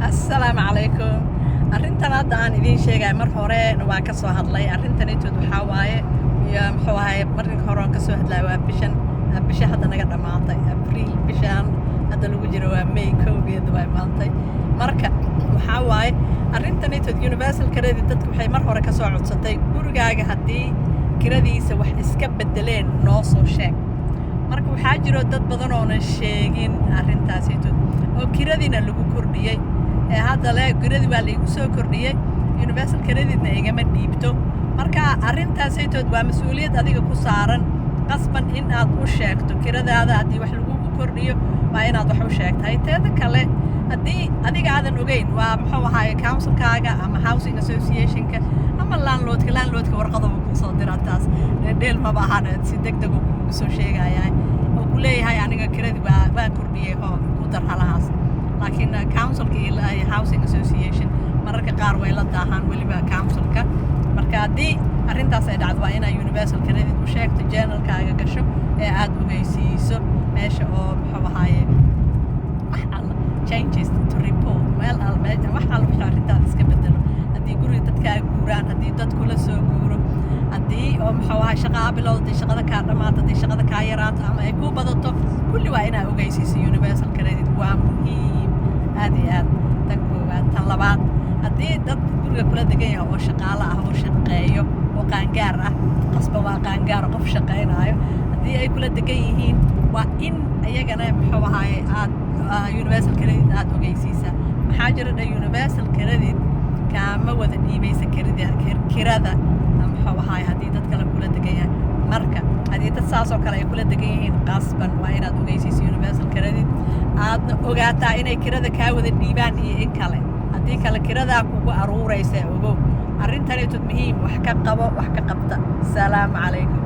Assalaamu calaykum. Arrintan hadda aan idiin sheegaya, mar hore waa ka soo hadlay arrintanitood. Waxaa waaye iyo muxuu ahaye, marka hore aan ka soo hadlaya waa bishan, bisha hadda naga dhammaatay, Abriil. Bishaan hadda lagu jiro waa May 1-geeda waa maantay. Marka waxaa waaye arrintanitood Universal Credit dadka waxay mar hore ka soo codsatay: gurigaaga haddii kiradiisa wax iska bedeleen, noo soo sheeg. Marka waxaa jiro dad badan oonan sheegin arrintaasitood oo kiradiina lagu kordhiyey, ee hadda le kiradii waa laigu soo kordhiyey, Universal Creditna igama dhiibto. Marka arrintaasaytood waa mas-uuliyad adiga ku saaran, qasban in aad u sheegto kiradaada. Haddii wax lagugu kordhiyo, waa inaad wax u sheegtahay. Teeda kale, haddii adiga aadan ogeyn, waa muxuu ahaaye, councilkaaga ama housing associationka ama landlordka. Landlordka warqadaba kusoo dira, taas dheeldheel maba ahan, si deg deg kugu soo sheegaya oo ku leeyahay: "Aniga kiradii waa kordhiyey oo ku dar halahaas." Laakiin councilka iyo housing association mararka qaar way la daahaan, weliba councilka. Marka haddii arrintaas ay dhacdo, waa inaa Universal Credit u sheegto, journalkaaga gasho ee aad ogeysiiso meesha oo muxuu ahaaye, wax alla changes to report, meel al meesha wax alla wixii arrintaada iska bedelo. Haddii guriga dadkaa guuraan, haddii dad kula soo guuro, haddii oo muxuu ahaa shaqaa bilowda, haddii shaqada kaa dhammaato, haddii shaqada kaa yaraato ama ay kuu badato, kulli waa inaa ogeysiiso Universal Credit. Waa muhiim aad iyo aad, tan koowaad. Tan labaad, haddii dad guriga kula degan yahay oo shaqaalo ah oo shaqeeyo oo qaangaar ah, qasba waa qaangaar qof shaqaynaayo, haddii ay kula degan yihiin, waa in ayagana muxuu ahaaye aad Universal Credit aad ogeysiisaa. Maxaa jira dha, Universal Credit kaama wada dhiibaysa kirada, kirada muxuu ahaaye, haddii dad kale kula degan yahay. Marka haddii dad saas oo kale ay kula degan yihiin, qasban waa inaad ogeysiiso Universal Credit, aadna ogaataa inay kirada kaa wada dhiibaan iyo in kale. Haddii kale kiradaa kugu aruuraysa, ogow. Arrintanaytud muhiim, wax ka qabo, wax ka qabta. Salaamu calaykum.